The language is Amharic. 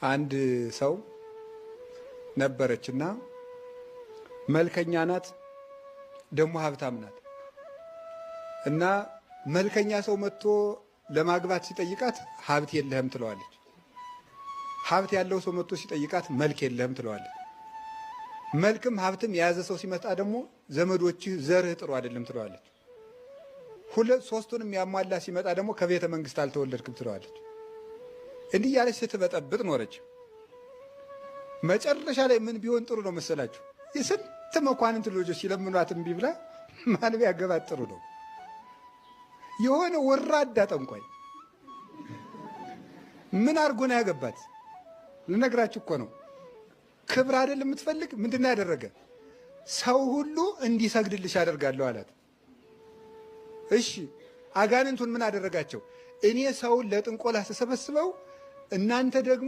አንድ ሰው ነበረችና መልከኛ ናት፣ ደግሞ ሀብታም ናት። እና መልከኛ ሰው መጥቶ ለማግባት ሲጠይቃት ሀብት የለህም ትለዋለች። ሀብት ያለው ሰው መጥቶ ሲጠይቃት መልክ የለህም ትለዋለች። መልክም ሀብትም የያዘ ሰው ሲመጣ ደግሞ ዘመዶችህ ዘርህ ጥሩ አይደለም ትለዋለች። ሁለት ሶስቱንም ያሟላ ሲመጣ ደግሞ ከቤተ መንግስት አልተወለድክም ትለዋለች። እንዲህ እያለች ስትበጠብጥ ኖረች። መጨረሻ ላይ ምን ቢሆን ጥሩ ነው መሰላችሁ? የስንት መኳንንት ልጆች ሲለምኗት እምቢ ብላ ማን ቢያገባት ጥሩ ነው? የሆነ ወራዳ ጠንቋይ ምን አድርጎ ነው ያገባት? ልነግራችሁ እኮ ነው። ክብር አይደል የምትፈልግ? ምንድን ነው ያደረገ? ሰው ሁሉ እንዲሰግድልሽ አደርጋለሁ አላት። እሺ አጋንንቱን ምን አደረጋቸው? እኔ ሰውን ለጥንቆላ ስሰበስበው እናንተ ደግሞ